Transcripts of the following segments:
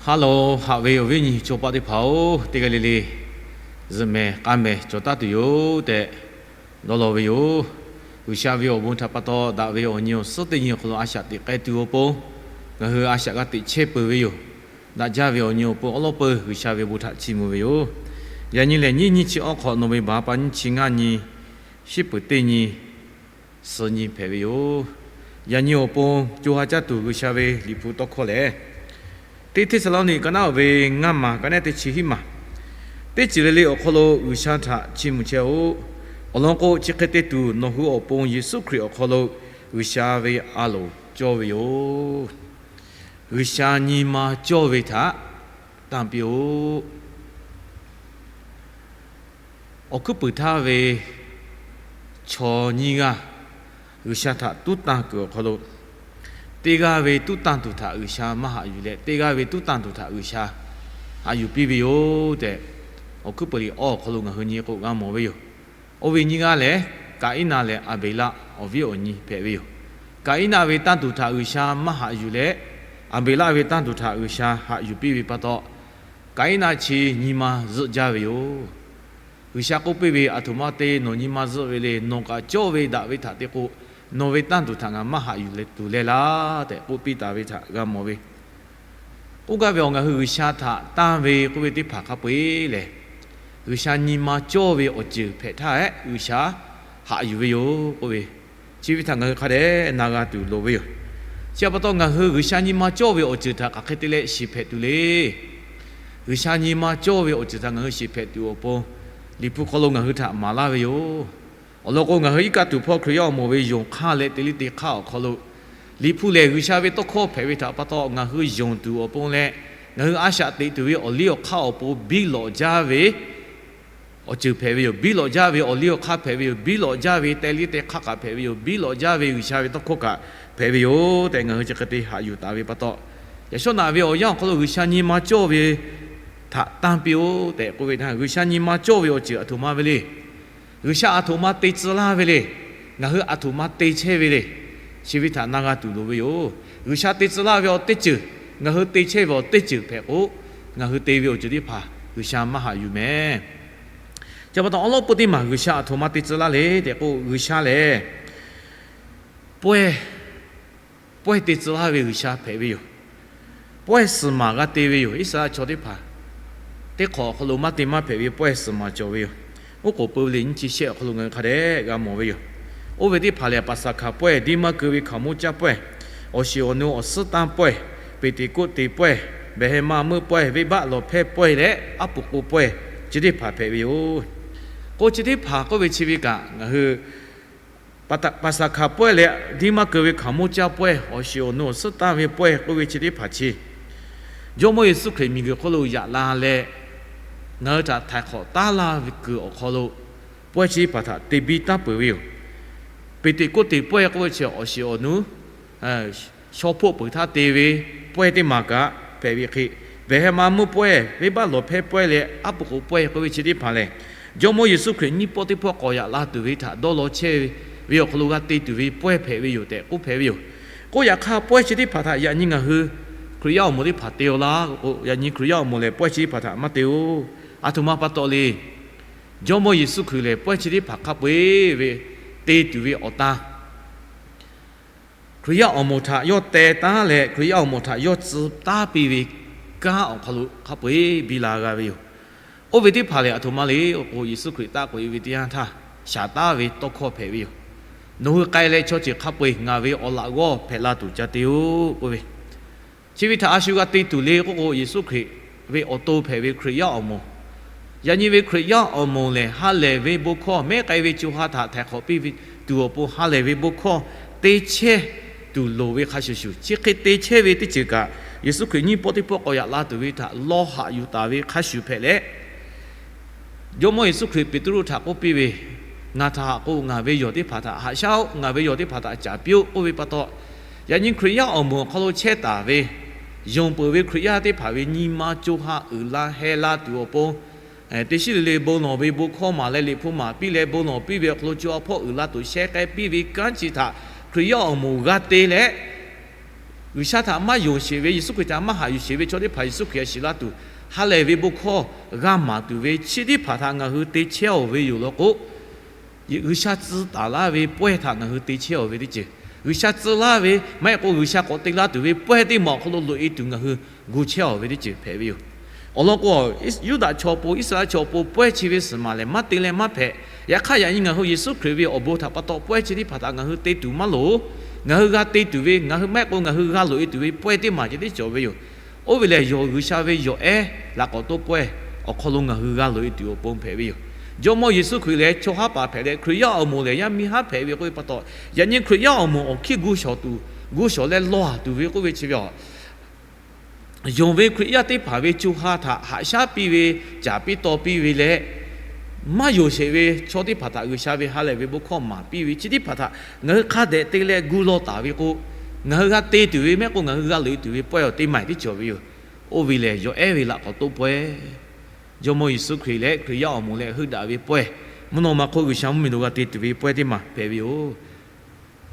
Haˉ loˬ, haꞈ ve awˬ viˉ awˬ nyi chaw paˆ teˇ hpaˍ-oˬ, teˇ g'aˇ le le zuhꞈ mehˍ k'aˇ mehˍ cawˬ taˉ tuˬ yoˬ tehꞈ dawˇ law ve yoˬ. G'uiˬsha ve awˬ bon htaꞈ pa taw daꞈ ve awˬ nyi awˬ suhˉ teˇ nyi awˬ hk'aw lo a shaꞈ teꞈ k'ai tuˬ awˬ pon ngaˬ hui a shaꞈ g'a teꞈ chehˇ peuˬ ve yoˬ. Daꞈ jaˇ ve awˬ nyi awˬ pon awˉ lawˉ peuˬ G'uiˬsha ve bon htaꞈ chiˇ mvuh ve yoˬ. Yaꞈ nyi lehˬ, nyiˇ nyiˇ chi awˬ hk'awꞈ nawˬ ve baˬ pa nyiˇ chi ngaˇ nyi, shiˉ peuˍ teˇ nyi, suhˍ nyi hpehꞈ ve yoˬ. Yaꞈ nyi awˬ pon co ha caˇ tuˬ G'uiˬsha ve Liꞈ hpu tawˇ hkawˇ lehˬ, teˇ Hteˇsaˍlawˇniˆ ka naˉ ve ngaˇ maˬ ka naˉ teˇ chi hiˉ maˬ, teˇ ceuˬ le le awˬ hk'aw lo G'uiˬsha htaꞈ chiˇ mvuh chehˇ-oˆ. Awˬ lawn k'o, chi hk'e te tuˬ nawˬ hui awˬ pon Yeˍsuˆ Hkriꞈ awˬ hk'aw lo G'uiˬsha ve a loˍ cawˇ ve yoˬ. G'uiˬsha nyi ma cawˇ ve htaꞈ tanˇ piˇ-oˆ. Awˬ hkuiˉ puiˍ htaˇ ve chaw nyiˇ g'aˇ G'uiˬsha htaꞈ tuˉ tanˇ kuiˬ awˬ hk'aw lo, teˇ g'aˇ ve tuˉ tanˇ tuˬ htaꞈ G'uiˬsha maˇ haꞈ yuˬ leh, teˇ g'aˇ ve tuˉ tanˇ tuˬ htaꞈ G'uiˬsha haꞈ yuˬ piˇ ve yoˬ tehꞈ, Awˬ hkuiˉ puiˍ liꞈ awˬ hk'aw lo ngaˬ hui nyi k'o g'a mawˬ ve yoˬ. Oˇ ve nyiˇ g'aˇ lehˬ, Kaˍiˉnaˆ leh Aˍbeˍlaˆ awˬ viˉ awˬ nyi hpehꞈ ve yoˬ. Kaˍiˉnaˆ ve tanˇ tuˬ htaꞈ G'uiˬsha maˇ haꞈ yuˬ leh, Aˍbeˍlaˆ ve tanˇ tuˬ htaꞈ G'uiˬsha haꞈ yuˬ piˇ ve pa taw, Kaˍiˉnaˆ chi nyi ma zuhˆ jaˇ ve yoˬ. G'uiˬsha k'oˆ piˇ ve, Aˬ htoꞈ ma te nawˬ nyi ma zuhˆ ve le. Nawˬ kaꞈ cawˇ ve daꞈ ve htaꞈ te k'o, nawˬ ve tanˇ tuˬ htaꞈ ngaˬ maˇ haꞈ yuˬ leh tuˬ leh laˇ tehꞈ k'oˆ piˇ taˍ ve htaꞈ g'a mawˬ ve. Oˇ gaˇ ve awˬ ngaˬ hui G'uiˬsha htaꞈ tanˇ ve k'oˆ ve teˇ hpaˍ hk'a peu-eˬ lehˬ, G'uiˬsha nyi ma cawˇ ve awˬ ceuˬ hpehꞈ htaˇ ehˉ G'uiˬsha haꞈ yuˬ ve yoˬ k'oˆ ve, chi ve htaꞈ ngaˬ hui hk'a dehꞈ na g'a tuˬ loˍ ve yoˬ. Chi pa taw ngaˬ hui G'uiˬsha nyi ma cawˇ ve awˬ ceuˬ htaꞈ hk'aˬ hk'e te leh shiˍ hpehꞈ tuˬ le. G'uiˬsha nyi ma cawˇ ve awˬ ceuˬ htaꞈ ngaˬ hui shiˍ hpehꞈ tuˬ awˬ pon, Liꞈ hpu hk'aw lo ngaˬ hui htaꞈ maˍ laˇ ve yoˬ. Awˬ lawn k'o, ngaˬ hui iˉ kaˆ tuˬ hpawˇ Hkriꞈ yaˇ awˬ moˍ ve yonˍ hk'aˇ leh teꞈ liˇ teꞈ hk'aˇ awˬ hk'aw lo, Liꞈ hpu lehˬ G'uiˬsha ve tawˇ hkawˇ hpehꞈ ve htaꞈ pa taw ngaˬ hui yonˍ tuˬ awˬ pon leh, ngaˬ hui a shaꞈ teꞈ tuˬ ve awˬ liˇ awˬ hk'aˇ awˬ pon biˇ lawꞈ jaˇ ve awˬ ceuˬ hpehꞈ ve yoˬ. Biˇ lawꞈ jaˇ ve awˬ liˇ awˬ hk'aˇ hpehꞈ ve yoˬ. Biˇ lawꞈ jaˇ ve teꞈ liˇ teꞈ hk'aˇ kaꞈ hpehꞈ ve yoˬ. Biˇ lawꞈ jaˇ ve G'uiˬsha ve tawˇ hkawˇ kaꞈ hpehꞈ ve yoˬ tehꞈ ngaˬ hui chi hk'e te haꞈ yuˬ taˍ ve pa taw, yaꞈ shawˉ naꞈ ve awˬ yanˇ awˬ hk'aw lo G'uiˬsha nyi ma cawˇ ve htaꞈ tanˇ piˇ-oˆ tehꞈ k'oˆ ve htaˇ, G'uiˬsha nyi ma cawˇ ve awˬ ceuˬ aˬ htoꞈ ma ve le. G'uiˬsha aˬ htoꞈ ma te tcuh laˇ ve le. Ngaˬ hui aˬ htoꞈ ma te chehˇ ve le. Chi ve htaꞈ na g'a tuˬ loˍ ve yoˬ. G'uiˬsha te tcuh laˇ ve awˬ teˇ ceuˬ, ngaˬ hui te chehˇ ve awˬ teˇ ceuˬ hpehꞈ k'o, ngaˬ hui te ve awˬ ceuˬ teˇ hpaˍ G'uiˬsha maˇ haꞈ yuˬ mehˍ. Chi pa taw awˉ lawˉ peuˬ teˇ maˬ G'uiˬsha aˬ htoꞈ ma te tcuh laˇ le tehꞈ k'o, G'uiˬsha lehˬ pawehˇ, pawehˇ te tcuh laˇ ve G'uiˬsha hpehꞈ ve yoˬ. Pawehˇ suhˍ maˬ g'a te ve yoˬ. Iˉsaˍreˍlaˆ chaw teˇ hpaˍ teˇ hk'awꞈ awˬ hk'aw lo maˇ te maˇ hpehꞈ ve pawehˇ suhˍ maˬ cawˬ ve yoˬ. Oˉ k'oˍ pui ve liꞈ nyiˇ chi shehˆ awˬ hk'aw lo ngaˬ hui hk'a dehꞈ g'a mawˬ ve yoˬ. Oˇ ve teˇ hpaˍ lehˬ, Paˍsaˍhkaˍ pawehˇ, diˇ maˇ keu ve hkaoˍmonˇ caˇ pawehˇ, awˬ shiˍ awˬ nu awˬ suhˉ tanˇ pawehˇ, Peˍteˍkoˆteˍ pawehˇ, Behˍhehˍmaˇ meuˇ pawehˇ, Venˇbaˆ lawˬ hpehˇ pawehˇ leh Aˉ puˍ k'o pawehˇ, chi teˇ hpaˍ hpehꞈ ve yoˬ. K'o chi teˇ hpaˍ k'oˆ ve chi ve kaꞈ ngaˬ hui Paˍsaˍhkaˍ pawehˇ leh diˇ maˇ keu ve hkaoˍmonˇ caˇ pawehˇ, awˬ shiˍ awˬ nu awˬ suhˉ tanˇ ve pawehˇ k'oˆ ve chi teˇ hpaˍ chi, Jawˇmawˇ Yeˍsuˆ Hkriꞈ miˬguiˬ hk'oˆ lo yaꞈ la leh, ngaˬ hui htaꞈ htaiˍ hk'awꞈ taˉ laˇ ve kuiˬ awˬ hk'aw lo, pawehˇ chi teˇ hpaˍ htaꞈ te biˇ taˉ peuˬ ve yoˬ. Peˍteˍkoˆteˍ pawehˇ k'oˆ ve chi awˬ shiˍ awˬ nu shaw hpoˆ peuˬ htaˇ te ve pawehˇ teˇ maˬ kaꞈ hpehꞈ ve hk'e, Behˍhehˍmaˇ meuˇ pawehˇ, Venˇbaˆ lawˬ hpehˇ pawehˇ leh Aˉ puˍ k'o pawehˇ k'oˆ ve chi teˇ hpaˍ lehˬ, Jawˇmawˇ Yeˍsuˆ Hkriꞈ nyiˇ pawˆ teˇ pawˆ k'awꞈ yaꞈ la tuˬ ve htaꞈ dawˇ law chehˇ ve awˬ hk'aw lo g'a te tuˬ ve pawehˇ hpehꞈ ve yoˬ tehꞈ k'oˆ hpehꞈ ve yoˬ. K'oˆ yaꞈ hk'aˇ, pawehˇ chi teˇ hpaˍ htaꞈ yaꞈ nyi ngaˬ hui Hkriꞈ yaˇ awˬ moˍ teˇ hpaˍ te-aw laˇ k'o, yaꞈ nyi Hkriꞈ yaˇ awˬ moˍ lehˬ pawehˇ chi teˇ hpaˍ htaꞈ maˇ te-oˬ. Aˬ htoꞈ ma pa taw le. Jawˇmawˇ Yeˍsuˆ Hkriꞈ lehˬ pawehˇ chi teˇ hpaˍ hk'a peu-eˬ ve te tuˬ ve awˬ tan, Hkriꞈ yaˇ awˬ moˍ htaꞈ yawˇ teh taˉ leh Hkriꞈ yaˇ awˬ moˍ htaꞈ yawˇ tcuh taˉ piˇ ve kanˉ awˬ hk'aw lo hk'a peu-eˬ biˇ la g'a ve yoˬ. Oˇ ve teˇ hpaˍ lehˬ aˬ htoꞈ ma le k'o, Yeˍsuˆ Hkriꞈ taˆ k'oꞈ e ve teˇ yanˇ htaˇ shaˍ taˉ ve tawˇ hkawˇ hpehꞈ ve yoˬ. Nawˬ hui k'ai leh chaw ceuˬ hk'a peu-eˬ ngaˬ ve awˬ laꞈ g'awˇ hpehꞈ la tuˬ ca te-oˆ k'oˆ ve, chi ve htaꞈ a shu g'a te tuˬ le k'oˆ k'o, Yeˍsuˆ Hkriꞈ ve awˬ to hpehꞈ ve Hkriꞈ yaˇ awˬ moˍ, yaꞈ nyi ve Hkriꞈ yaˇ awˬ moˍ lehˬ, ha lehˬ ve bon hkawˇ, mehˉ k'ai ve co ha htaꞈ htaiˍ hk'awꞈ piˇ ve tuˬ awˬ pon ha lehˬ ve bon hkawˇ te chehˇ tuˬ loˍ ve hk'a shuˍ shuˍ, chi hk'e te chehˇ ve teˇ ceuˬ kaꞈ, Yeˍsuˆ Hkriꞈ nyiˇ pawˆ teˇ pawˆ k'awꞈ yaꞈ la tuˬ ve htaꞈ lawˇ haꞈ yuˬ taˍ ve hk'a shuˍ hpehꞈ leh, Jawˇmawˇ Yeˍsuˆ Hkriꞈ Peˍtruˆ htaꞈ k'oˆ piˇ ve, Ngaˬ htaꞈ haꞈ k'o ngaˬ ve yawˬ teˇ hpaˍ htaꞈ haꞈ shaˉ-oˆ. Ngaˬ ve yawˬ teˇ hpaˍ htaꞈ caˍ piˇ-oˆ k'oˆ ve pa taw, yaꞈ nyi Hkriꞈ yaˇ awˬ moˍ awˬ hk'aw lo chehˇ taˍ ve, yonˍ peuˬ ve Hkriꞈ yaˇ teˇ hpaˍ ve nyi ma co ha uiˍ la heh la tuˬ awˬ pon, teˇ shiˉ le le bon lawˬ ve bon hkawˇ maˍ leh Liꞈ hpu maˍ piˇ leh bon lawˬ piˇ ve awˬ hk'aw lo co ha hpawˇ uiˍ la tuˬ sheh k'ai piˇ ve kanˉ chi htaꞈ Hkriꞈ yaˇ awˬ moˍ g'a te leh, G'uiˬsha htaꞈ maˇ yonˍ sheˍ ve, Yeˍsuˆ Hkriꞈ htaꞈ maˇ haꞈ yuˬ sheˍ ve chaw teˇ hpaˍ Yeˍsuˆ Hkriꞈ htaꞈ shiˍ laˇ tuˬ, ha lehˬ ve bon hkawˇ g'a maˍ tuˬ ve chi teˇ hpaˍ htaꞈ ngaˬ hui te chehˇ-oˬ ve yoˬ law k'o, G'uiˬsha tcuh taˍ laˇ ve pawehˇ htaꞈ ngaˬ hui te chehˇ-oˬ ve teˇ ceuˬ, G'uiˬsha tcuh laˇ ve maˇ heˆ k'o G'uiˬsha k'awꞈ te laˇ tuˬ ve pawehˇ teˇ maˬ awˬ hk'aw lo loꞈ-e tuˬ ngaˬ hui gu chehˇ-oˬ ve teˇ ceuˬ hpehꞈ ve yoˬ. Awˬ lawn k'o, Yuˇdaꞈ chaw pon, Iˉsaˍreˍlaˆ chaw pon pawehˇ chi ve suhˍ maˬ lehˬ maˇ te leh maˇ hpehꞈ. Yaꞈ hk'aˇ yaꞈ nyi ngaˬ hui Yeˍsuˆ Hkriꞈ ve awˬ bon htaꞈ pa taw pawehˇ chi teˇ hpaˍ htaꞈ ngaˬ hui te tuˬ maˇ loˍ. Ngaˬ hui g'a te tuˬ ve, ngaˬ hui maˇ heˆ k'o ngaˬ hui g'a loꞈ-e tuˬ ve pawehˇ teˇ maˬ ceh tiˉ cawˬ ve yoˬ. Oˇ ve lehˬ, yawˬ G'uiˬsha ve yawˬ ehˉ laꞈ k'awꞈ toˆ pawehˇ awˬ hk'aw lo ngaˬ hui g'a loꞈ-e tuˬ awˬ pon hpehꞈ ve yoˬ. Jawˇmawˇ Yeˍsuˆ Hkriꞈ lehˬ chaw haˉ paˍ hpehꞈ leh, Hkriꞈ yaˇ awˬ moˍ lehˬ yaˇ miˇ haˉ hpehꞈ ve k'oˆ ve pa taw, yaꞈ nyi Hkriꞈ yaˇ awˬ moˍ awˬ hkiˇ gu shawˍ tuˬ, gu shawˍ leh lawˬ tuˬ ve k'oˆ ve chi ve a yonˍ ve Hkriꞈ yaˇ teˇ hpaˍ ve co ha htaꞈ haꞈ shaˉ piˇ ve, caˍ piˇ taw piˇ ve leh, maˇ yonˍ sheˍ ve chaw teˇ hpaˍ htaꞈ G'uiˬsha ve ha lehˬ ve bon hkawˇ maˍ piˇ ve chi teˇ hpaˍ htaꞈ ngaˬ hui hk'a dehꞈ te leh gu law taˍ ve k'o, ngaˬ hui g'a te tuˬ ve maˇ heˆ k'o ngaˬ hui g'a loꞈ-e tuˬ ve pawehˇ awˬ teˇ maˬ teˇ cawˬ ve yoˬ. Oˇ ve lehˬ, yawˬ ehˉ ve laꞈ k'awꞈ toˆ pawehˇ, Jawˇmawˇ Yeˍsuˆ Hkriꞈ leh Hkriꞈ yaˇ awˬ moˍ leh heuˆ daꞈ ve pawehˇ, mvuhˇ naw ma hk'oˆ G'uiˬsha mvuhˇmiˬ lo g'a te tuˬ ve pawehˇ teˇ maˬ hpehꞈ ve yoˬ.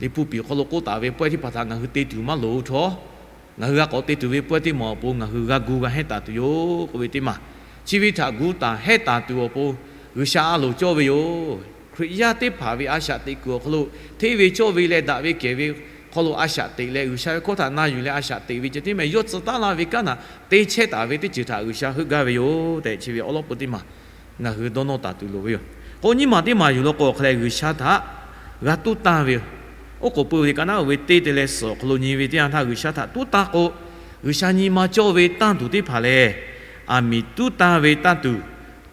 Liꞈ hpu piˍ awˬ hk'aw lo k'oˆ taˍ ve pawehˇ teˇ hpaˍ htaꞈ ngaˬ hui te tuˬ maˇ loˍ htawˇ, ngaˬ hui g'a k'awꞈ te tuˬ ve pawehˇ teˇ maˬ awˬ pon ngaˬ hui g'a gu g'a hehnˇ taˍ tuˬ yoˬ k'oˆ ve teˇ maˬ. Chi ve htaꞈ gu taˍ hehnˇ taˍ tuˬ awˬ pon G'uiˬsha a loˍ cawˇ ve yoˬ. Hkriꞈ yaˇ teˇ hpaˍ ve a shaꞈ teꞈ kuiˬ awˬ hk'aw lo, hteˇ ve cawˇ ve leh daꞈ ve kehˬ ve hk'aw lo a shaꞈ teꞈ leh, G'uiˬsha ve hkawˇ htaꞈ na yuˬ leh a shaꞈ teꞈ ve ceh tiˉ mehˍ, yawˇ tcuh taˉ laˇ ve kanˉ htaꞈ te chehˇ taˍ ve teˇ ceuˬ htaꞈ G'uiˬsha heuˆ gaˇ ve yoˬ tehꞈ, chi ve awˉ lawˉ peu teˇ maˬ ngaˬ hui dawˇ nawˇ taˍ tuˬ loˍ ve yoˬ. K'o nyiˇ maˬ teˇ maˬ yuˬ law k'o, awˬ hk'a lehˬ G'uiˬsha htaꞈ g'a tuˉ tanˇ ve yoˬ. Oˉ k'oˍ pui ve liꞈ ka naˉ uiˍ ve teˇ te leh suhˍ awˬ hk'aw lo nyi ve teˇ yanˇ htaˇ, G'uiˬsha htaꞈ tuˉ tanˇ k'o, G'uiˬsha nyi ma cawˇ ve tanˇ tuˬ teˇ hpaˍ lehˬ, aˬ miˍ tuˉ tanˇ ve tanˇ tuˬ,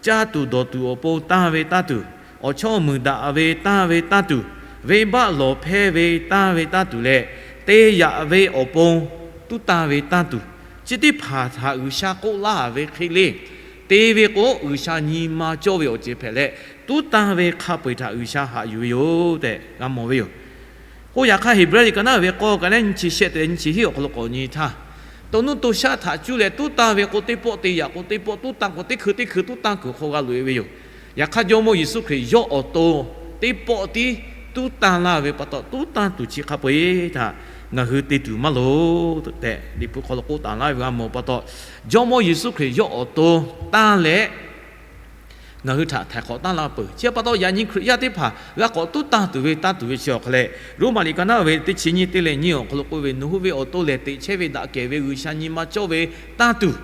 caˇ tuˬ dawˬ tuˬ awˬ pon tanˇ ve tanˇ tuˬ, awˬ chawˇ muiˬ daꞈ ve tanˇ ve tanˇ tuˬ, venˇbaˆ lawˬ hpehˇ ve tanˇ ve tanˇ tuˬ leh, te yaꞈ ve awˬ pon tuˉ tanˇ ve tanˇ tuˬ, chi teˇ hpaˍ htaꞈ G'uiˬsha k'oˆ laˇ ve hk'e le. Te ve k'o, G'uiˬsha nyi ma cawˇ ve awˬ ceuˬ hpehꞈ leh, tuˉ tanˇ ve hk'a peu-eˬ htaꞈ G'uiˬsha haꞈ yuˬ ve yoˬ tehꞈ g'a mawˬ ve yoˬ. K'o yaꞈ hk'aˇ, Heˍbrehˇ liꞈ ka naˉ ve k'awˇ ka naˉ nyiˇ chi shehˆ te leh nyiˇ chi hiˆ awˬ hk'aw lo k'awꞈ nyi htaˇ, to nuˇ to shaˆ htaꞈ cuˇ leh tuˉ tanˇ ve k'o teˇ pawˆ te yaꞈ k'o teˇ pawˆ tuˉ tanˇ k'o, teˇ hkui teˇ hkui tuˉ tanˇ kuiˬ hk'aw g'a loꞈ-e ve yoˬ. Yaꞈ hk'aˇ, Jawˇmawˇ Yeˍsuˆ Hkriꞈ yawˇ awˬ to teˇ pawˆ tiˉ tuˉ tanˇ laˇ ve pa taw, tuˉ tanˇ tuˬ chi hk'a peu-eˬ htaꞈ ngaˬ hui te tuˬ maˇ loˍ tehꞈ, Liꞈ hpu hk'aw lo k'oˆ taˍ laˇ ve g'a mawˬ pa taw, Jawˇmawˇ Yeˍsuˆ Hkriꞈ yawˇ awˬ to tanˇ leh ngaˬ hui htaꞈ htaiˍ hk'awꞈ tanˇ la peuˬ. Chi pa taw, yaꞈ nyi Hkriꞈ yaˇ teˇ hpaˍ g'a k'awꞈ tuˉ tanˇ tuˬ ve tanˇ tuˬ ve chi awˬ hk'a lehˬ, Roˉmaꞈ liꞈ ka naˉ ve teˇ chi nyiˇ te leh nyiˇ awˬ hk'aw lo k'oˆ ve, Nawˬ hui ve awˬ to lehˬ, teꞈ chehˇ ve daꞈ kehˬ ve G'uiˬsha nyi ma cawˇ ve tanˇ tuˬ,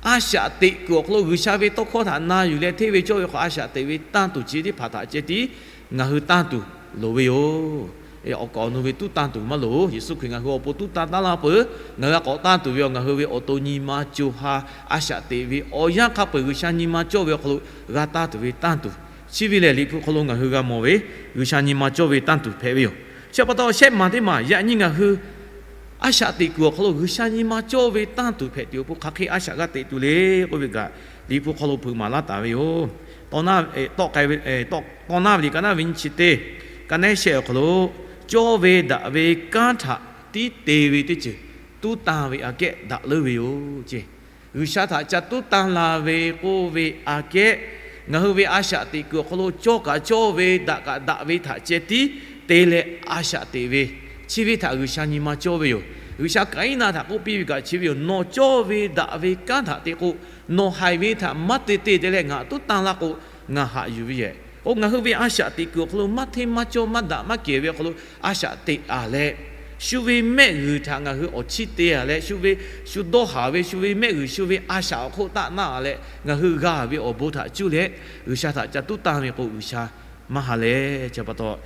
a shaꞈ teꞈ kuiˬ awˬ hk'aw lo G'uiˬsha ve tawˇ hkawˇ htaꞈ na yuˬ leh hteˇ ve cawˇ ve hk'aw a shaꞈ teꞈ ve tanˇ tuˬ chi teˇ hpaˍ htaꞈ ceh tiˉ ngaˬ hui tanˇ tuˬ loˍ ve yoˬ. Awˬ kaˍ awˬ nu ve tuˉ tanˇ tuˬ maˇ loˍ. Yeˍsuˆ Hkriꞈ ngaˬ hui awˬ pon tuˉ tanˇ taˉ laˇ peuˬ. Ngaˬ hui g'a k'awꞈ tanˇ tuˬ ve awˬ, ngaˬ hui ve awˬ to nyi ma co ha a shaꞈ teꞈ ve awˬ yanˇ hk'a peu-eˬ G'uiˬsha nyi ma cawˇ ve awˬ hk'aw lo g'a tanˇ tuˬ ve tanˇ tuˬ, chi ve lehˬ Liꞈ hpu hk'aw lo ngaˬ hui g'a mawˬ ve G'uiˬsha nyi ma cawˇ ve tanˇ tuˬ hpehꞈ ve yoˬ. Chi pa taw, shehˆ maˬ teˇ maˬ yaꞈ nyi ngaˬ hui a shaꞈ teꞈ kuiˬ awˬ hk'aw lo G'uiˬsha nyi ma cawˇ ve tanˇ tuˬ hpehꞈ tuˬ awˬ pon hk'aˬ hk'e a shaꞈ g'a teꞈ tuˬ le k'oˆ ve kaꞈ, Liꞈ hpu hk'aw lo hpeuꞈ maˍ laˇ taˍ ve yoˬ. Tawˇ naˇ ve liꞈ ka naˉ ve nyiˇ chi teˇ, ka nehˉ shehˆ awˬ hk'aw lo, cawˇ ve daꞈ ve kanˉ htaꞈ tiˉ te ve teˇ ceuˬ tuˉ tanˇ ve aꞈ kehˉ daꞈ leuˉ ve yoˬ ce. G'uiˬsha htaꞈ ca tuˉ tanˇ la ve k'oˆ ve aꞈ kehˉ, ngaˬ hui ve a shaꞈ teꞈ kuiˬ awˬ hk'aw lo cawˇ kaꞈ cawˇ ve, daꞈ kaꞈ daꞈ ve htaꞈ ceh tiˉ te leh a shaꞈ teꞈ ve, chi ve htaꞈ G'uiˬsha nyi ma cawˇ ve yoˬ. G'uiˬsha Kaˍiˉnaˆ htaꞈ k'oˆ piˇ ve kaꞈ chi ve yoˬ. Nawˬ cawˇ ve daꞈ ve kanˉ htaꞈ te k'o, nawˬ haiˬ ve htaꞈ maˇ te te te leh ngaˬ tuˉ tanˇ laˇ k'o, ngaˬ haꞈ yuˬ ve yehˬ. K'o ngaˬ hui ve a shaꞈ teꞈ kuiˬ awˬ hk'aw lo maˇ hteˇ maˇ cawˇ maˇ daꞈ maˇ kehˬ ve awˬ hk'aw lo a shaꞈ teꞈ-a leh, shu ve mehˆ g'uiˬ htaꞈ ngaˬ hui awˬ chiˇ te-a leh, shu ve, shu dawˇ haˍ ve shu ve mehˆ g'uiˬ shu ve a shaꞈ awˬ hk'oˆ taˆ naˆ-a leh ngaˬ hui g'a ve awˬ bon htaꞈ cuˇ leh, G'uiˬsha htaꞈ ca tuˉ tanˇ ve k'o G'uiˬsha maˇ ha leh. Chi pa taw,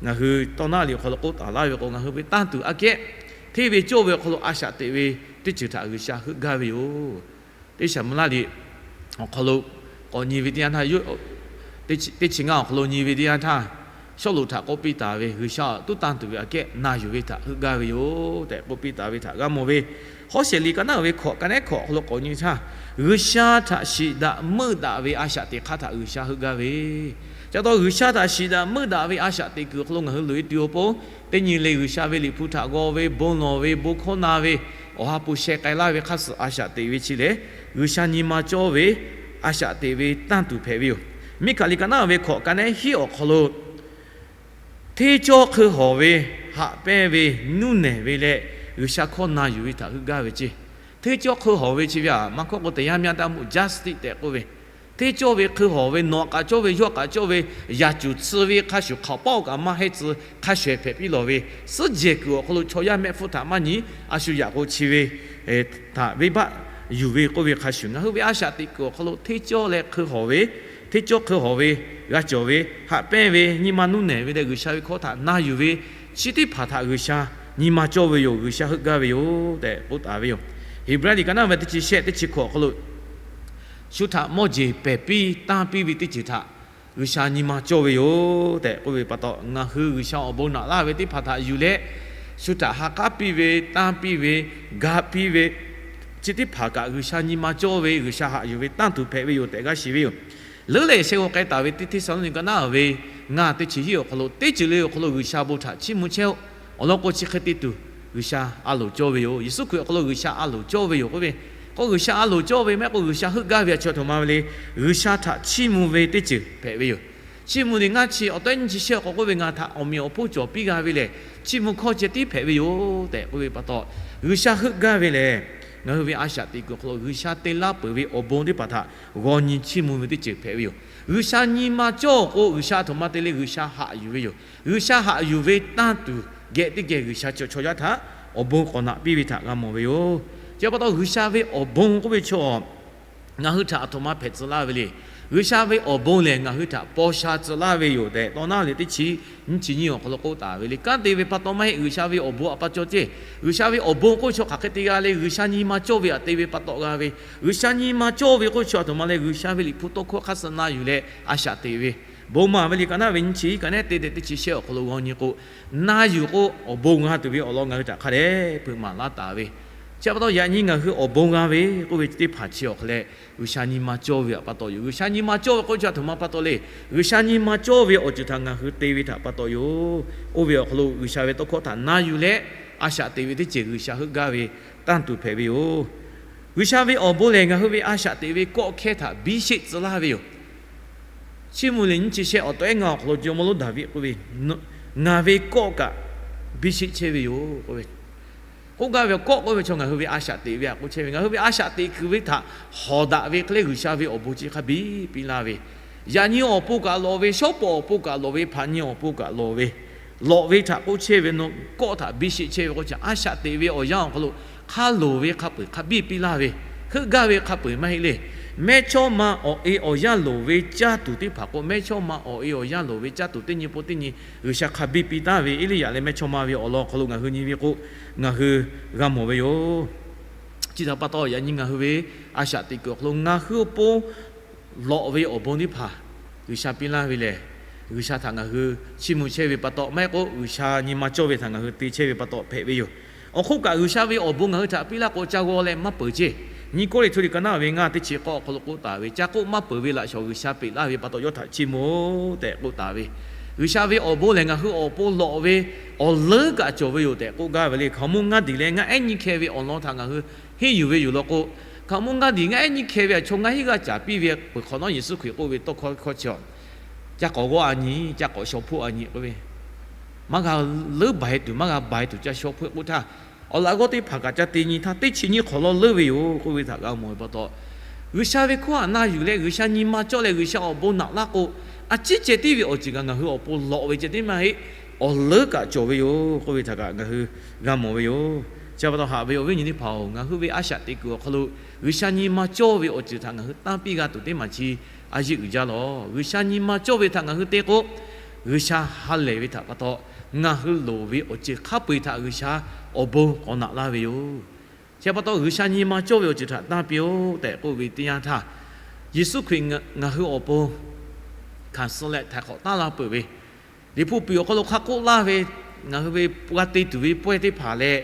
ngaˬ hui tawˇ naˆ liꞈ awˬ hk'aw lo k'oˆ taˍ laˇ ve k'o, ngaˬ hui ve tanˇ tuˬ aꞈ kehˉ, hteˇ ve cawˇ ve awˬ hk'aw lo a shaꞈ teꞈ ve teˇ ceuˬ htaꞈ G'uiˬsha heuˆ gaˇ ve yoˬ. Teˇ Saˍmuˍlaˆ liꞈ awˬ hk'aw lo k'awꞈ nyi ve teˇ yanˇ htaˇ, teˇ chi ngaˇ awˬ hk'aw lo nyi ve teˇ yanˇ htaˇ, Sawˉluꞈ htaꞈ k'oˆ piˇ taˍ ve, G'uiˬsha tuˉ tanˇ tuˬ ve aꞈ kehˉ na yuˬ ve htaꞈ heuˆ gaˇ ve yoˬ tehꞈ k'oˆ piˇ taˍ ve htaꞈ g'a mawˬ ve. Hawˉsheˍ liꞈ ka naˉ ve hkawꞈ, ka nehˉ hkawꞈ awˬ hk'aw lo k'awꞈ nyi htaˇ, G'uiˬsha htaꞈ shiˍ daꞈ meuˆ daꞈ ve a shaꞈ teꞈ hk'aˇ htaꞈ G'uiˬsha heuˆ gaˇ ve, ca taw G'uiˬsha htaꞈ shiˍ daꞈ meuˆ daꞈ ve a shaꞈ teꞈ kuiˬ awˬ hk'aw lo ngaˬ hui loꞈ-e tuˬ awˬ pon, teˇ nyi le G'uiˬsha ve liꞈ hpu htaꞈ g'aw ve, bon lawˬ ve, bon hkawˇ na ve, awˬ ha hpu sheh k'ai laˇ ve hk'aˇ suh a shaꞈ teꞈ ve chi lehˬ, G'uiˬsha nyi ma cawˇ ve a shaꞈ teꞈ ve tanˇ tuˬ hpehꞈ ve yoˬ. Miˇhkaˍ liꞈ ka naˉ ve hkawꞈ, ka nehˉ hiˉ awˬ hk'aw lo, hteˇ cawˇ hk'eun hawˬ ve, haꞈ pehnˇ ve, nuˇ nehˬ ve leh G'uiˬsha hkawˇ na yuˬ ve htaꞈ heuˆ gaˇ ve ceˇ. Hteˇ cawˇ hkeu hawˬ ve chi ve aꞈ, maˇ hkawˇ k'o တရားမျှတမှု justice tehꞈ k'oˆ ve, hteˇ cawˇ ve hkeu hawˬ ve, nawˬ aꞈ kaꞈ cawˇ ve, yawˇ aꞈ kaꞈ cawˇ ve, yaꞈ cuˬ tcuh ve hk'a shuˍ hk'aoˍ paˆ kaꞈ maˇ heˆ tcuh hk'a shehˍ hpehꞈ piˇ lawˬ ve, suhˉ jehˬ kuiˬ awˬ hk'aw lo chaw yaˇ mehˆ hpfuhˇ htaꞈ maˇ nyi, a shu yaꞈ k'o chi ve htaꞈ venˇbaˆ yuˬ ve k'oˆ ve hk'a shuˍ, ngaˬ hui ve a shaꞈ teꞈ kuiˬ awˬ hk'aw lo hteˇ cawˇ leh hkeu hawˬ ve, hteˇ cawˇ hkeu hawˬ ve, g'a cawˬ ve, haꞈ pehnˇ ve, nyi ma nuˇ nehˬ ve leh G'uiˬsha ve hkawˇ htaꞈ na yuˬ ve, chi teˇ hpaˍ htaꞈ G'uiˬsha nyi ma cawˇ ve yoˬ, G'uiˬsha heuˆ gaˇ ve yoˬ tehꞈ k'oˆ taˍ ve yoˬ. Heˍbrehˇ liꞈ ka naˉ ve teˇ chi shehˆ teˇ chi hkawꞈ awˬ hk'aw lo, shu htaꞈ mawˇ jeˬ pehˬ piˇ tanˇ piˇ ve teˇ ceuˬ htaꞈ G'uiˬsha nyi ma cawˇ ve yoˬ tehꞈ k'oˆ ve pa taw, ngaˬ hui G'uiˬsha awˬ bon naꞈ laˇ ve teˇ hpaˍ htaꞈ yuˬ leh, shu htaꞈ ha k'aˉ piˇ ve, tanˇ piˇ ve, ga piˇ ve, chi teˇ hpaˍ kaꞈ G'uiˬsha nyi ma cawˇ ve, G'uiˬsha haꞈ yuˬ ve tanˇ tuˬ hpehꞈ ve yoˬ tehꞈ g'a shiˍ ve yoˬ. Leuˉ leh shehˆ g'aw k'ai taˍ ve teˇ Hteˇsaˍlawˇniˆ ka naˉ ve ngaˇ teˇ chi hiˆ awˬ hk'aw lo, teˇ ceuˬ le awˬ hk'aw lo G'uiˬsha bon htaꞈ chiˇ mvuh chehˇ-oˆ. Awˬ lawn k'o, chi hk'e te tuˬ G'uiˬsha a loˍ cawˇ ve yoˬ. Yeˍsuˆ Hkriꞈ awˬ hk'aw lo G'uiˬsha a loˍ cawˇ ve yoˬ k'oˆ ve, k'o G'uiˬsha a loˍ cawˇ ve maˇ heˆ k'o, G'uiˬsha heuˆ gaˇ ve a chaw htoꞈ ma ve le, G'uiˬsha htaꞈ chiˇ mvuh ve teˇ ceuˬ hpehꞈ ve yoˬ. Chiˇ mvuh le, ngaˇ chi awˬ tawehˉ nyiˇ chi shehˆ awˬ hk'aw k'oˆ ve, ngaˬ htaꞈ awˬ meꞈ awˬ hponˇ cawˬ piˇ g'a ve lehˬ, chiˇ mvuh hkawˇ ceh tiˉ hpehꞈ ve yoˬ tehꞈ k'oˆ ve pa taw, G'uiˬsha heuˆ gaˇ ve lehˬ, ngaˬ hui ve a shaꞈ teꞈ kuiˬ awˬ hk'aw lo G'uiˬsha te laˇ peuˬ ve awˬ bon teˇ hpaˍ htaꞈ g'aw nyi chiˇ mvuh ve teˇ ceuˬ hpehꞈ ve yoˬ. G'uiˬsha nyi ma cawˇ k'o, G'uiˬsha a htoꞈ ma te le, G'uiˬsha haꞈ yuˬ ve yoˬ. G'uiˬsha haꞈ yuˬ ve tanˇ tuˬ geh teˇ geh G'uiˬsha chaw chaw yaˇ htaꞈ awˬ bon k'awꞈ naꞈ piˇ ve htaꞈ g'a mawˬ ve yoˬ. Chi pa taw, G'uiˬsha ve awˬ bon k'oˆ ve chaw ngaˬ hui htaꞈ a htoꞈ ma hpehꞈ tcuh laˇ ve le. G'uiˬsha ve awˬ bon lehˬ, ngaˬ hui htaꞈ paw sha tcuh laˇ ve yoˬ tehꞈ, tawˇ naˉ leh teˇ chi nyiˇ chi nyiˇ awˬ hk'aw lo k'oˆ taˍ ve le. Kanˉ te ve pa taw maˇ heˆ, G'uiˬsha ve awˬ bon aꞈ pa cawˇ ceˇ. G'uiˬsha ve awˬ bon k'oˆ ve chaw hk'aˬ hk'e te g'a le, G'uiˬsha nyi ma cawˇ ve aꞈ te ve pa taw g'a ve. G'uiˬsha nyi ma cawˇ ve k'oˆ ve chaw a htoꞈ ma leh, G'uiˬsha ve liꞈ hpu tawˇ hkawˇ hk'aˇ suh na yuˬ leh a shaꞈ teꞈ ve, bon maˍ ve liꞈ ka naˉ ve nyiˇ chi hiˆ ka naˉ teˇ deh teˇ chi shehˆ awˬ hk'aw lo g'aw nyi k'o, na yuˬ k'o awˬ bon g'a tuˬ ve awˬ lawn ngaˬ hui htaꞈ hk'a dehꞈ hpeuꞈ maˍ laˇ taˍ ve. Chi pa taw, yaꞈ nyi ngaˬ hui awˬ bon g'a ve k'oˆ ve teˇ hpaˍ chi awˬ hk'a leh, G'uiˬsha nyi ma cawˇ ve aꞈ pa taw yoˬ. G'uiˬsha nyi ma cawˇ ve k'oˆ ve chaw a htoꞈ ma pa taw le. G'uiˬsha nyi ma cawˇ ve awˬ ceuˬ htaꞈ ngaˬ hui te ve htaꞈ pa taw yoˬ. Oˇ ve awˬ hk'aw lo G'uiˬsha ve tawˇ hkawˇ htaꞈ na yuˬ leh a shaꞈ teꞈ ve teˇ ceuˬ G'uiˬsha heuˆ gaˇ ve tanˇ tuˬ hpehꞈ ve yoˬ. G'uiˬsha ve awˬ bon lehˬ, ngaˬ hui ve a shaꞈ teꞈ ve kawˆ hkehˇ htaꞈ biˇ sheˆ tcuh laˇ ve yoˬ. Chiˇ mvuh leh nyiˇ chi shehˆ awˬ tawehˉ ngaˇ awˬ hk'aw lo jawˇmawˇ lonˉ Daˍviˆ k'oˆ ve, Ngaˬ ve kawˆ kaꞈ biˇ sheˆ chehˇ ve yoˬ k'oˆ ve. K'oˆ gaˇ ve kawˆ k'oˆ ve chaw ngaˬ hui ve a shaꞈ teꞈ ve htaꞈ k'oˆ chehˇ ve, ngaˬ hui ve a shaꞈ teꞈ kuiˬ ve htaꞈ hawˍ daꞈ ve hk'e leh G'uiˬsha ve awˬ bon chi hk'a biˇ piˇ laˇ ve, yaꞈ nyi awˬ pon kaꞈ lawˬ ve, shawˉ pawˍ awˬ pon kaꞈ lawˬ ve, hpaꞈ nyi awˬ pon kaꞈ lawˬ ve, lawꞈ ve htaꞈ k'oˆ chehˇ ve, nawˬ kawˆ htaꞈ biˇ sheˆ chehˇ ve k'oˆ chi, a shaꞈ teꞈ ve awˬ yanˇ awˬ hk'aw lo hk'a loˍ ve hk'a peu-eˬ hk'a biˇ piˇ laˇ ve, heuˆ gaˇ ve hk'a peu-eˬ maˇ heˆ le. Mehˇchawˇma awˬ e awˬ yanˇ loˍ ve caˇ tuˬ teˇ hpaˍ k'o, mehˇchawˇma awˬ e awˬ yanˇ loˍ ve caˇ tuˬ teˇ nyi pon teˇ nyi G'uiˬsha hk'a biˇ piˇ taˍ ve, Eˇliˇyaꞈ leh mehˇchawˇma ve awˬ lawn awˬ hk'aw lo ngaˬ hui nyi ve k'o, ngaˬ hui g'a mawˬ ve yoˬ. Chi htaꞈ pa taw, yaꞈ nyi ngaˬ hui ve a shaꞈ teꞈ kuiˬ awˬ hk'aw lo ngaˬ hui awˬ pon lawꞈ ve awˬ bon teˇ hpaˍ G'uiˬsha piˇ laˇ ve lehˬ, G'uiˬsha htaꞈ ngaˬ hui chiˇ mvuh chehˇ ve pa taw maˇ heˆ k'o, G'uiˬsha nyi ma cawˇ ve htaꞈ ngaˬ hui te chehˇ ve pa taw hpehꞈ ve yoˬ. Awˬ hk'oˆ kaꞈ, G'uiˬsha ve awˬ bon ngaˬ hui htaꞈ piˇ laˇ k'o, ca g'aw leh maˇ peuˬ ceˇ. Nyi Kawˇrenˍhtuˆ liꞈ ka naˉ ve ngaˇ teˇ chi k'awˇ awˬ hk'aw lo k'oˆ taˍ ve, Ca k'oˆ maˇ peuˬ ve laꞈ shawˍ G'uiˬsha peꞈ laˇ ve pa taw yawˇ htaꞈ chiˇ mvuh tehꞈ k'oˆ taˍ ve, G'uiˬsha ve awˬ bon lehˬ, ngaˬ hui awˬ pon lawꞈ ve awˬ leuˉ kaꞈ cawˬ ve yoˬ tehꞈ k'oˆ gaˇ ve le. Hkaoˍ monˇ ngaˇ diˍ leh ngaˇ ehˉ nyiˇ hkeh ve awˬ lawn htaꞈ ngaˬ hui henˇ yuˬ ve yoˬ law k'o, hkaoˍ monˇ ngaˇ diˍ ngaˇ ehˉ nyiˇ hkeh ve a chaw ngaˇ hinˉ g'aˇ caˍ piˇ ve peuˬ hk'awꞈ nawˉ, Yeˍsuˆ Hkriꞈ k'oˆ ve tawˇ hkawˇ hkawˇ chi, Ca k'awꞈ g'awˇ a nyi, ca k'awꞈ shaw hpoˆ a nyi k'oˆ ve, maˇ g'a leuˉ baˬ e tuˬ, maˇ g'a baˬ e tuˬ ca shaw hpoˆ k'oˆ htaˇ, awˬ laꞈ g'awˇ teˇ hpaˍ kaꞈ ca te nyi htaˇ, teˇ chi nyiˇ hk'awꞈ lawˇ leuˉ ve yoˬ k'oˆ ve htaꞈ g'a mawˬ ve pa taw, G'uiˬsha ve hkawˇ htaꞈ na yuˬ leh G'uiˬsha nyi ma cawˇ leh G'uiˬsha awˬ bon naꞈ laˇ k'o, a ciˉ ceh tiˉ ve awˬ ceuˬ kaꞈ ngaˬ hui awˬ pon lawꞈ ve ceh tiˉ maˇ heˆ, awˬ leuˉ kaꞈ cawˬ ve yoˬ k'oˆ ve htaꞈ kaꞈ ngaˬ hui g'a mawˬ ve yoˬ. Chi pa taw haꞈ ve awˬ viˉ nyi teˇ hpaˍ-oˬ, ngaˬ hui ve a shaꞈ teꞈ kuiˬ awˬ hk'aw lo G'uiˬsha nyi ma cawˇ ve awˬ ceuˬ htaꞈ ngaˬ hui tanˇ piˇ g'a tuˬ teˇ maˬ chi a yeˆ uiˍ jaˇ lawˬ. G'uiˬsha nyi ma cawˇ ve htaꞈ ngaˬ hui te k'o, G'uiˬsha ha lehˬ ve htaꞈ pa taw, ngaˬ hui loˍ ve awˬ ceuˬ hk'a peu-eˬ htaꞈ G'uiˬsha awˬ bon k'awꞈ naꞈ laˇ ve yoˬ. Chi pa taw, G'uiˬsha nyi ma cawˇ ve awˬ ceuˬ htaꞈ tanˇ piˇ-oˆ tehꞈ k'oˆ ve teˇ yanˇ htaˇ, Yeˍsuˆ Hkriꞈ ngaˬ hui awˬ pon hkanˍ suh leh htaiˍ hk'awꞈ taˉ laˇ peuˬ ve, Liꞈ hpu piˍ awˬ hk'aw lo hk'a k'oˆ laˇ ve, ngaˬ hui ve g'a te tuˬ ve pawehˇ teˇ hpaˍ leh,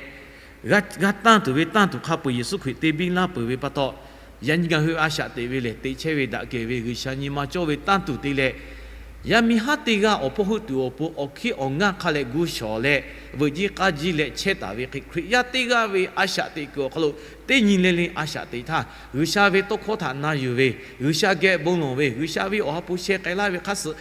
g'a tanˇ tuˬ ve tanˇ tuˬ hk'a peu-eˬ Yeˍsuˆ Hkriꞈ te biˇ laˇ peuˬ ve pa taw, yaꞈ nyi ngaˬ hui a shaꞈ teꞈ ve lehˬ, teꞈ chehˇ ve daꞈ kehˬ ve G'uiˬsha nyi ma cawˇ ve tanˇ tuˬ te leh, yaˇ miˇ haˉ teˇ g'aˇ awˬ hpawˇ heuˆ tuˬ awˬ pon awˬ hkiˉ awˬ ngaˇ hk'a leh gu shawˍ leh, veuꞈ jiˇ k'aˇ jiˇ leh chehˇ taˍ ve hk'e, Hkriꞈ yaˇ teˇ g'aˇ ve a shaꞈ teꞈ kuiˬ awˬ hk'aw lo teˇ nyi le le a shaꞈ teꞈ htaˇ, G'uiˬsha ve tawˇ hkawˇ htaꞈ na yuˬ ve, G'uiˬsha geh bon lawˬ ve, G'uiˬsha ve awˬ ha hpu sheh k'ai laˇ ve hk'aˇ suh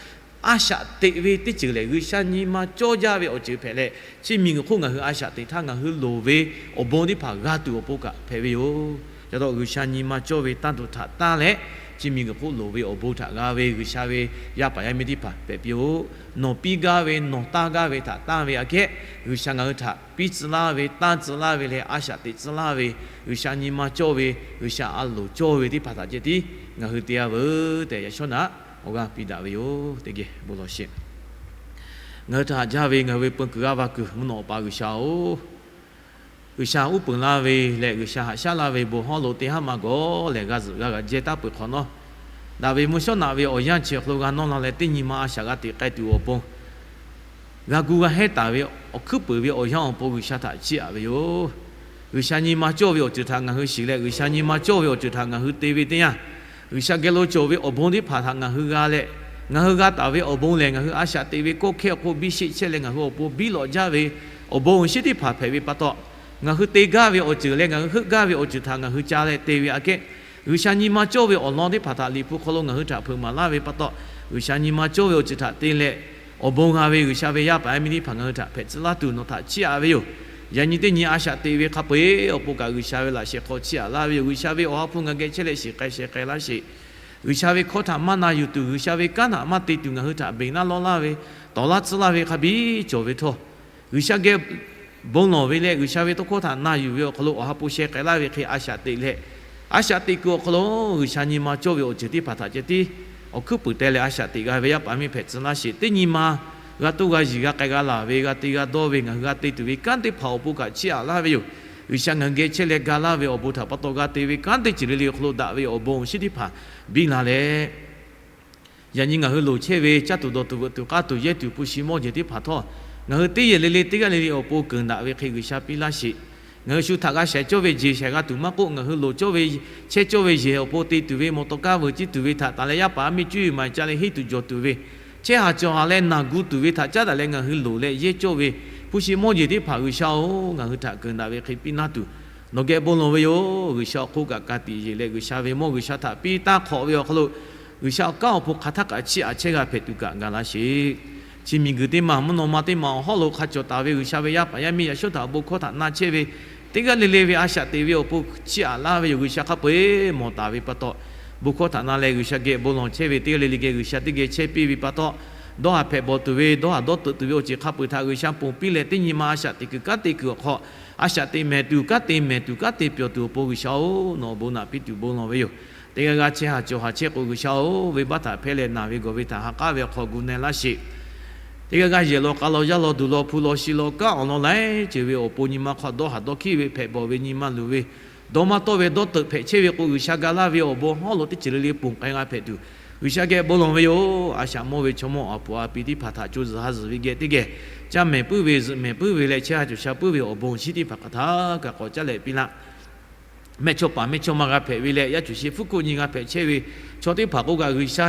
A shaꞈ teꞈ ve teˇ ceuˬ lehˬ, G'uiˬsha nyi ma cawˇ jaˇ ve awˬ ceuˬ hpehꞈ leh, chi miˬguiˬ hk'oˆ ngaˬ hui a shaꞈ teꞈ htaˇ ngaˬ hui loˍ ve awˬ bon teˇ hpaˍ g'a tuˬ awˬ pon kaꞈ hpehꞈ ve yoˬ. Ca taw G'uiˬsha nyi ma cawˇ ve tanˇ tuˬ htaꞈ tanˇ leh, chi miˬguiˬ hk'oˆ loˍ ve awˬ bon htaꞈ g'a ve G'uiˬsha ve yaˇ paˍ yaˇ miˇ teˇ hpaˍ hpehꞈ piˇ-oˆ. Nawˬ piˇ gaˇ ve nawˬ tanˇ gaˇ ve htaꞈ tanˇ ve aꞈ kehˉ, G'uiˬsha ngaˬ hui htaꞈ piˇ tcuh laˇ ve, tanˇ tcuh laˇ ve leh a shaꞈ teꞈ tcuh laˇ ve, G'uiˬsha nyi ma cawˇ ve, G'uiˬsha a loˍ cawˇ ve teˇ hpaˍ htaꞈ ceh tiˉ ngaˬ hui te-a veuˬ tehꞈ, yaꞈ shawˉ naꞈ awˬ g'aˇ piˇ daꞈ ve yoˬ. Teˇ geh bon lawˬ sheˍ. Ngaˬ hui htaꞈ haꞈ jaˇ ve ngaˬ hui ve peu kuiˬ g'aˇ va kuiˬ mvuhˇ naw awˬ pa G'uiˬsha-oˬ, G'uiˬsha uˉ peunˍ laˇ ve leh G'uiˬsha haꞈ shaˉ laˇ ve bon hawˉ lo teˇ haˉ ma gawˬ lehˬ g'a zuhꞈ g'a g'aꞈ jehˇ taˉ peuˬ hk'awꞈ nawˉ, daꞈ ve mvuhˇ shawˉ naꞈ ve awˬ yanˇ chi awˬ hk'aw lo g'a nawˇ la leh teˇ nyi ma a shaꞈ g'a teꞈ k'ai tuˬ awˬ pon g'a gu g'a hehnˇ taˍ ve awˬ hkuiˉ puiˍ ve awˬ yanˇ awˬ pon G'uiˬsha htaꞈ chiˇ aꞈ ve yoˬ. G'uiˬsha nyi ma cawˇ ve awˬ ceuˬ htaꞈ ngaˬ hui shiˍ leh, G'uiˬsha nyi ma cawˇ ve awˬ ceuˬ htaꞈ ngaˬ hui te ve teˇ yanˇ, G'uiˬsha geh lo cawˬ ve awˬ bon teˇ hpaˍ htaꞈ ngaˬ hui g'a leh, ngaˬ hui g'a taˍ ve awˬ bon lehˬ, ngaˬ hui a shaꞈ teꞈ ve kawˇ hkehˇ awˬ hk'oˆ biˇ sheˆ chehˇ leh ngaˬ hui awˬ pon biˇ lawꞈ jaˇ ve awˬ bon awˬ shinˉ teˇ hpaˍ hpehꞈ ve pa taw, ngaˬ hui te gaˇ ve awˬ ceuˬ leh ngaˬ hui heuˆ gaˇ ve awˬ ceuˬ htaꞈ ngaˬ hui ca leh te ve aꞈ kehˉ, G'uiˬsha nyi ma cawˇ ve awˬ lawn teˇ hpaˍ htaꞈ Liꞈ hpu hk'aw lo ngaˬ hui htaꞈ hpeuꞈ maˍ laˇ ve pa taw, G'uiˬsha nyi ma cawˇ ve awˬ ceuˬ htaꞈ te leh awˬ bon g'a ve G'uiˬsha ve yaˇ paˍ yaˇ miˇ teˇ hpaˍ ngaˬ hui htaꞈ hpehꞈ tcuh laˇ tuˬ nawˬ htaꞈ chiˇ aꞈ ve yoˬ. Yaꞈ nyi teˇ nyi a shaꞈ teꞈ ve hk'a peu-eˬ awˬ pon kaꞈ G'uiˬsha ve laꞈ sheh hk'aw chiˇ aꞈ laˇ ve yoˬ. G'uiˬsha ve awˬ ha hpu ngaˬ geh chehˇ leh shiˍ k'ai sheh k'ai laˇ sheˍ. G'uiˬsha ve hkawˇ htaꞈ maˇ na yuˬ tuˬ, G'uiˬsha ve kanˉ htaꞈ maˇ te tuˬ ngaˬ hui htaꞈ beˬ naˇ lawˇ laˇ ve, tawˍ laˇ tcuhˉ laˇ ve hk'a biˇ cawˬ ve htawˇ, G'uiˬsha geh bon lawˬ ve leh G'uiˬsha ve tawˇ hkawˇ htaꞈ na yuˬ ve awˬ hk'aw lo awˬ ha hpu sheh k'ai laˇ ve hk'e a shaꞈ teꞈ leh, a shaꞈ teꞈ kuiˬ awˬ hk'aw lo G'uiˬsha nyi ma cawˇ ve awˬ ceuˬ teˇ hpaˍ htaꞈ ceh tiˉ awˬ hkuiˉ puiˍ teh leh a shaꞈ teꞈ g'a ve yaˇ paˍ miˇ hpehꞈ tcuh laˇ sheˍ. Teˇ nyi ma g'a toˇ g'a yiˬ g'a k'ai g'a laˬ ve g'a te g'a dawˇ ve ngaˬ hui g'a te tuˬ ve kanˉ teˇ hpaˍ awˬ pon kaꞈ chiˇ aꞈ laˇ ve yoˬ. G'uiˬsha ngaˬ hui geh chehˇ leh ga laˇ ve awˬ bon htaꞈ pa taw g'a te ve kanˉ teˇ ceuˬ le le awˬ hk'aw lo daꞈ ve awˬ bon awˬ shinˉ teˇ hpaˍ biˇ la leh, yaꞈ nyi ngaˬ hui loˍ chehˇ ve caˇ tuˬ dawˬ tuˬ veuꞈ tuˬ k'aˇ tuˬ yehˇ tuˬ hpu shi mawˇ jeˬ teˇ hpaˍ htawˇ, ngaˬ hui teˇ yehˬ le le teˇ g'aˇ le le awˬ pon keunˍ daꞈ ve hk'e G'uiˬsha piˇ laˇ sheˍ. Ngaˬ hui shu htaꞈ g'a shehˍ cawˇ ve jeˬ shehˍ g'a tuˬ maˇ k'oˆ, ngaˬ hui loˍ cawˇ ve chehˇ cawˇ ve yehˬ awˬ pon te tuˬ ve mawˬ tawˍ kaˇ veuꞈ ciˇ tuˬ ve htaꞈ taˍ leh yaˇ paˍ yaˇ miˇ cuˇ yiˍ maˍ ca leh henˇ tuˬ jawˬ tuˬ ve, chehˇ haˍ cawˬ haˍ leh naˬ gu tuˬ ve htaꞈ caˉ daꞈ leh ngaˬ hui loˍ leh yehˇ cawˇ ve hpu shi mawˇ jeˬ teˇ hpaˍ G'uiˬsha-oˬ, ngaˬ hui htaꞈ keunˍ daꞈ ve hk'e piˇ laˇ tuˬ nawˬ geh bon lawˬ ve yoˬ. G'uiˬsha awˬ hk'oˆ kaꞈ ka tiꞈ yeˬ leh G'uiˬsha ve mawˇ G'uiˬsha htaꞈ piˇ taˇ hk'awꞈ ve awˬ hk'aw lo, G'uiˬsha awˬ kanˉ awˬ hpu hk'aˬ htaˇ kaꞈ chiˇ aꞈ chehˇ g'a hpehꞈ tuˬ kaꞈ ga laˇ sheˍ. Chi miˬguiˬ teˇ maˬ mvuhˇ naw ma teˇ maˬ awˬ hawˉ lo hk'a cawˬ taˍ ve G'uiˬsha ve yaˇ paˍ yaˇ miˇ yaꞈ shawˉ htaꞈ awˬ bon hkawˇ htaꞈ na chehˇ ve teˇ g'aˇ le le ve a shaꞈ teꞈ ve awˬ pon chiˇ aꞈ laˇ ve yoˬ. G'uiˬsha hk'a peu-eˬ mawˬ taˍ ve pa taw, bon hkawˇ htaꞈ na leh G'uiˬsha geh bon lawˬ chehˇ ve teˇ g'aˇ le le geh G'uiˬsha teˇ geh chehˇ piˇ ve pa taw, dawˇ haˍ hpehꞈ bawˬ tuˬ ve, dawˇ haˍ dawˇ teuꞈ tuˬ ve awˬ ceuˬ hk'a peu-eˬ htaꞈ G'uiˬsha ponˬ piˇ leh teˇ nyi ma a shaꞈ teꞈ kuiˬ kanˉ te kuiˬ awˬ hk'aw, a shaꞈ teꞈ mehˍ tuˬ kanˉ te mehˍ tuˬ kanˉ te pyawˬ tuˬ awˬ pon G'uiˬsha-oˬ, nawˬ awˬ bon naꞈ piˇ tuˬ bon lawˬ ve yoˬ. Teˇ g'aˇ g'aˇ chehˇ haˍ cawˬ haˍ chehˇ k'o G'uiˬsha-oˬ, venˇbaˆ htaꞈ hpehˇ leh naˬ ve gawˬ ve htaꞈ ha k'aˉ ve awˬ hk'aw gu na laˇ sheˍ. Teˇ g'aˇ g'aˇ yehˬ law k'a law yaˇ law duˬ law hpu law shi law kanˉ awˬ lawn laiˉ ceuˬ ve awˬ pon nyi ma hk'aw dawˇ haˍ dawˇ hkiˆ ve hpehꞈ bawˬ ve nyi ma luˬ ve, dawˇ maˇ tawˆ ve dawˇ teuꞈ hpehꞈ chehˇ ve k'o G'uiˬsha ga laˇ ve awˬ bon hawˉ lo teˇ ceuˬ le le ponˬ k'ai g'a hpehꞈ tuˬ, G'uiˬsha geh bon lawˬ ve yoˬ. A shaꞈ mawˇ ve chaw mawˇ a puˍ a pi teˇ hpaˍ htaꞈ co zuhˬ ha zuhˬ ve geh teˇ geh, caˇ mehˍ puiˉ ve zuhꞈ mehˍ puiˉ ve leh chehˇ ha cawˬ sha puiˉ ve awˬ bon shinˉ teˇ hpaˍ hk'aˬ htaˇ kaꞈ k'awꞈ caˉ leh piˇ laˇ. Mehˆ chawˇ paˍ mehˆ chawˇ ma g'a hpehꞈ ve leh yaˇ cuˬ shi hpfuhˇ hkoˆ nyi g'a hpehꞈ chehˇ ve chaw teˇ hpaˍ k'oˆ kaꞈ G'uiˬsha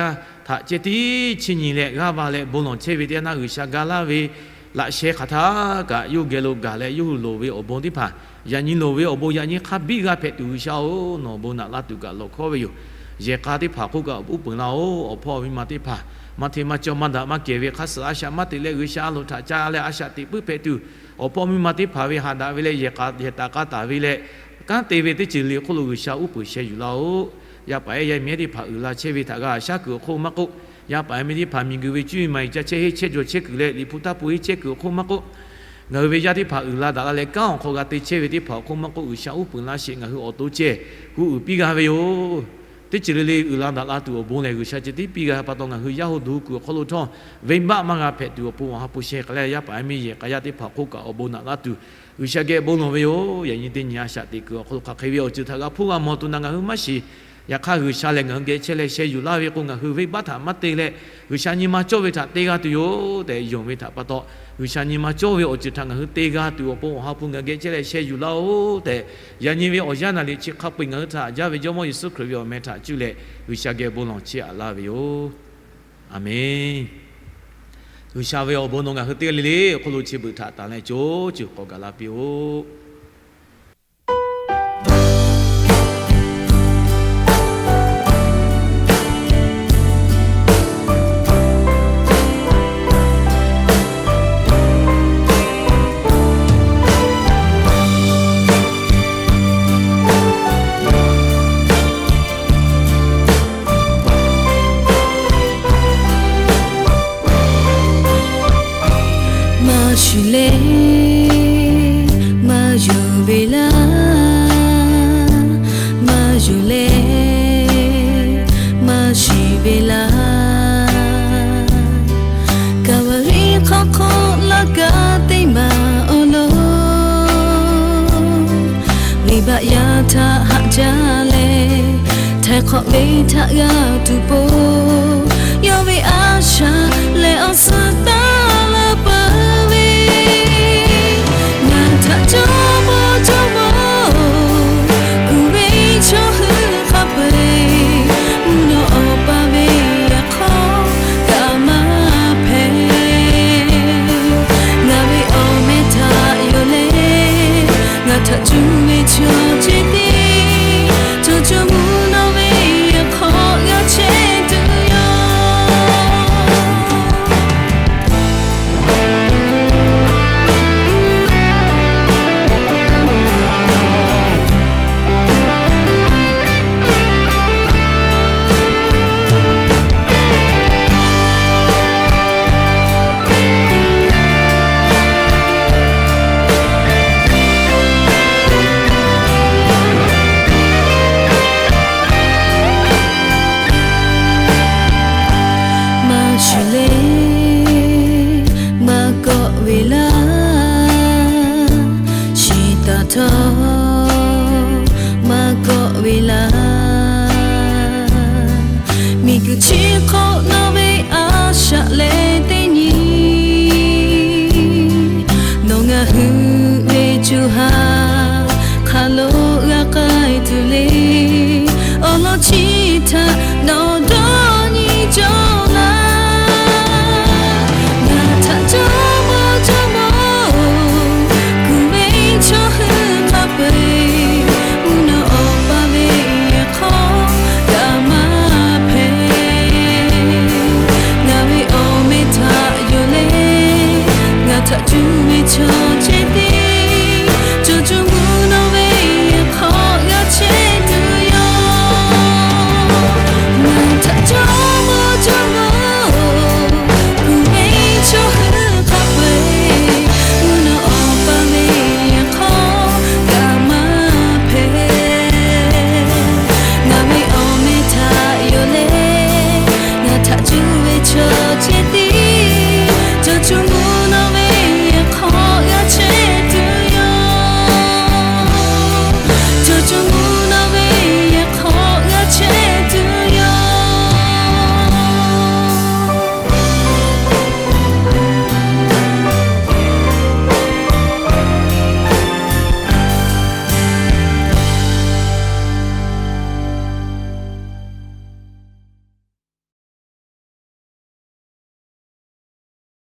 htaꞈ ceh tiˉ chiˇ nyi leh g'aˇ va leh bon lawˬ chehˇ ve teˇ yanˇ, G'uiˬsha ga laˇ ve laꞈ sheh hk'aˬ htaˇ kaꞈ yawˇ geh lo gaˬ leh yawˇ hui loˍ ve awˬ bon teˇ hpaˍ, yaꞈ nyi loˍ ve awˬ bon yaꞈ nyi hk'a biˇ g'a hpehꞈ tuˬ G'uiˬsha-oˬ, nawˬ awˬ bon naꞈ laˇ tuˬ kaꞈ lawˬ hkawˉ ve yoˬ. Yehˬ k'a teˇ hpaˍ k'oˆ kaꞈ uˉ peunˍ laˇ-oˬ, awˬ hpawˇ awˬ miˇ ma teˇ hpaˍ maˇ hteˇ maˇ cawˇ maˇ daꞈ maˇ kehˬ ve hk'a suhˍ a shaꞈ maˇ teꞈ leh G'uiˬsha a loˍ htaꞈ ca leh a shaꞈ teꞈ puiˉ hpehꞈ tuˬ, awˬ hpawˇ miˇ ma teˇ hpaˍ ve haꞈ daꞈ ve leh yehˬ k'a yehˬ taˍ k'a taˍ ve leh kanˉ te ve teˇ ceuˬ le hk'oˆ lo G'uiˬsha uˉ peunˍ sheh yuˬ laˇ-oˬ. Yaˇ paˍ ehˉ yaˇ miˇ ehˉ teˇ hpaˍ uiˍ la chehˇ ve htaꞈ g'a shaˉ kuiˬ awˬ hk'oˆ maˇ k'oˆ, yaˇ paˍ ehˉ miˇ teˇ hpaˍ miˬguiˬ ve cuˇ yiˍ maˍ yiˍ ca chehˇ henˇ chehˇ jawˬ chehˇ kuiˬ leh Liꞈ hpu taˇ pu henˇ chehˇ kuiˬ awˬ hk'oˆ maˇ k'oˆ, ngaˬ hui ve yaˇ teˇ hpaˍ uiˍ la daꞈ la leh kanˉ awˬ hk'aw g'a te chehˇ ve teˇ hpaˍ awˬ hk'oˆ maˇ k'oˆ, G'uiˬsha uˉ peunˍ laˇ sheˍ. Ngaˬ hui awˬ to ceh gu uiˍ piˇ g'a ve yoˬ. Teˇ ceuˬ le le uiˍ la daꞈ la tuˬ awˬ bon lehˬ G'uiˬsha ceh tiˉ piˇ g'a pa taw, ngaˬ hui yaˇ hui duˬ kuiˬ awˬ hk'aw lo htawˇ venˇbaˆ maˇ g'a hpehꞈ tuˬ awˬ pon awˬ ha hpu sheh k'ai leh yaˇ paˍ ehˉ miˇ yehˬ k'a yaˇ teˇ hpaˍ hk'oˆ kaꞈ awˬ bon naꞈ laˇ tuˬ G'uiˬsha geh bon lawˬ ve yoˬ. Yaꞈ nyi teˇ nyi a shaꞈ teꞈ kuiˬ awˬ hk'aw lo hk'aˬ hk'e ve awˬ ceuˬ htaꞈ g'a hpuˇ g'a mawˬ tuˬ na ngaˬ hui maˇ shiˍ. Yaꞈ hk'aˇ G'uiˬsha lehˬ ngaˬ hui geh chehˇ leh sheh yuˬ laˇ ve k'o, ngaˬ hui venˇbaˆ htaꞈ maˇ te leh G'uiˬsha nyi ma cawˇ ve htaꞈ te g'a tuˬ yoˬ tehꞈ yonˍ ve htaꞈ pa taw, G'uiˬsha nyi ma cawˇ ve awˬ ceuˬ htaꞈ ngaˬ hui te g'a tuˬ awˬ pon awˬ ha hpu ngaˬ geh chehˇ leh sheh yuˬ laˇ-oˬ tehꞈ, yaꞈ nyi ve awˬ yanˇ naˍ liꞈ chi hk'a peu-eˬ ngaˬ hui htaꞈ haꞈ jaˇ ve Jawˇmawˇ Yeˍsuˆ Hkriꞈ ve awˬ meh htaꞈ cuˇ leh G'uiˬsha geh bon lawˬ chiˇ aꞈ laˇ ve yoˬ. Aˬmenˍ. G'uiˬsha ve awˬ bon nawˬ ngaˬ hui teˇ g'aˇ le le awˬ hk'oˆ lo chi beuꞈ htaꞈ tanˬ leh co ceuˬ k'awꞈ gaˬ la piˇ-oˆ. ve laˇ, maˇ yuˬ leh maˇ shiˍ ve laˇ. Kaˍvaˍriˆ hk'aw hk'oˆ laˇ kaꞈ teˇ maˬ awˬ lawn, venˇbaˆ yaˇ htaꞈ haꞈ jaˇ leh, htaiˍ hk'awꞈ ve htaꞈ g'a tuˬ po, yawˇ ve a shaꞈ leh awˬ suhˍ taˍ laˇ peuˬ ve, ngaˬ htaꞈ jawˇmawˇ jawˇmawˇ kuˬ ve chaw hui hk'a peu-eˬ, mvuhˇ naw awˬ pa ve yaꞈ hk'aw kaꞈ maˇ hpehꞈ. Ngaˬ ve awˬ meh htaꞈ yonˍ leh, ngaˬ htaꞈ cuˇ ve chaw ceh tiˉ, co co mvuhˇ naw ve yaꞈ hk'aw g'a chehˇ tuˬ yoˬ. Maˇ shuˍ leh maˇ kawˆ ve laˇ, shiˍ taˍ htawˇ maˇ kawˆ ve laˇ. Miˬguiˬ chi hk'oˆ nawˬ ve a shaꞈ leh teˇ nyi, nawˬ ngaˬ hui ve co ha hk'aˬ lo g'a k'ai tuˬ le. Awˬ lawn chi htaꞈ nawˬ